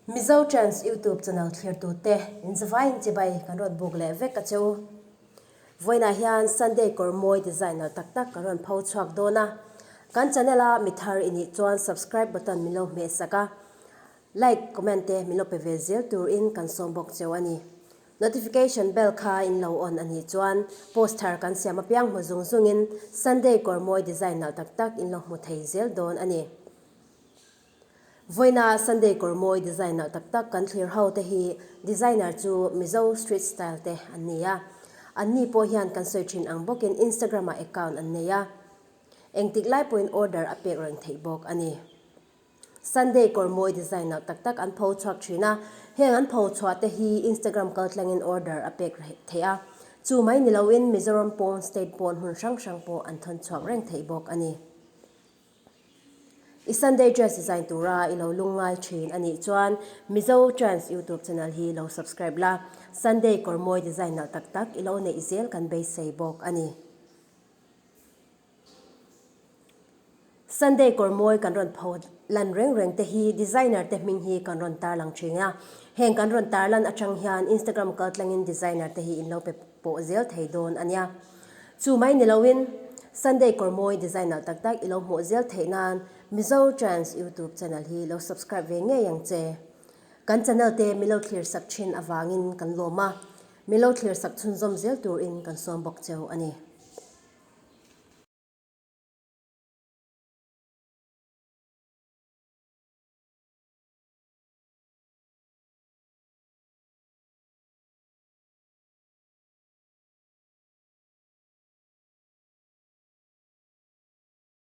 Mizo Trends YouTube channel thlirtute inzavaiin chibai kan rawn buk leh vek a che u. Vawiinah hian Sunday kawr mawi design nalh tak tak kan rawn pho chhuak dawn a. Kan channel a mi thar i nih chuan subscribe button min lo hmeh sak a, like, comment te min lo pe ve zel turin kan sawm bawk cheu a ni. Notification bell kha in lo on a nih chuan post thar kan siam apiang hmu zung zungin Sunday kawr mawi design nalh tak tak in lo hmu thei zel dawn a ni. Vawiina Sunday kawr mawi design nalh tak tak kan thlir ho te hi designer chu Mizo street style te an ni a. An ni pawh hian kan sawi thin ang bawkin Instagram ah account an nei a. Engtik lai pawhin order a pek reng theih bawk a ni. Sunday kawr mawi design nalh tak tak an pho chhuak thin a, heng an pho chhuah te hi Instagram kaltlangin order a pek theih a. Chu mai ni loin Mizoram pawn state pawn hmun hrang hrang pawh an thawn chhuak reng theih bawk a ni. I Sunday dress design tura i lo lungngai thin a nih chuan Mizo Trends YouTube channel hi lo subscribe la, Sunday kawr mawi design nalh tak tak i lo neih zel kan beisei bawk a ni. Sunday kawr mawi kan rawn pho lan reng reng te hi designer te hming hi kan rawn tarlang thin a, heng kan rawn tarlan atang hian Instagram kaltlangin designer te hi in lo pe pawh zel thei dawn a nia. Chu mai ni loin, Sunday kawr mawi design nalh tak tak i lo hmuh zel theih nan Mizo Trends YouTube channel hi lo subscribe ve ngei ang che. Kan channel te mi lo thlir sak thin avangin kan lawm a, mi lo thlir sak chhunzawm zel turin kan sawm bawk cheu a ni.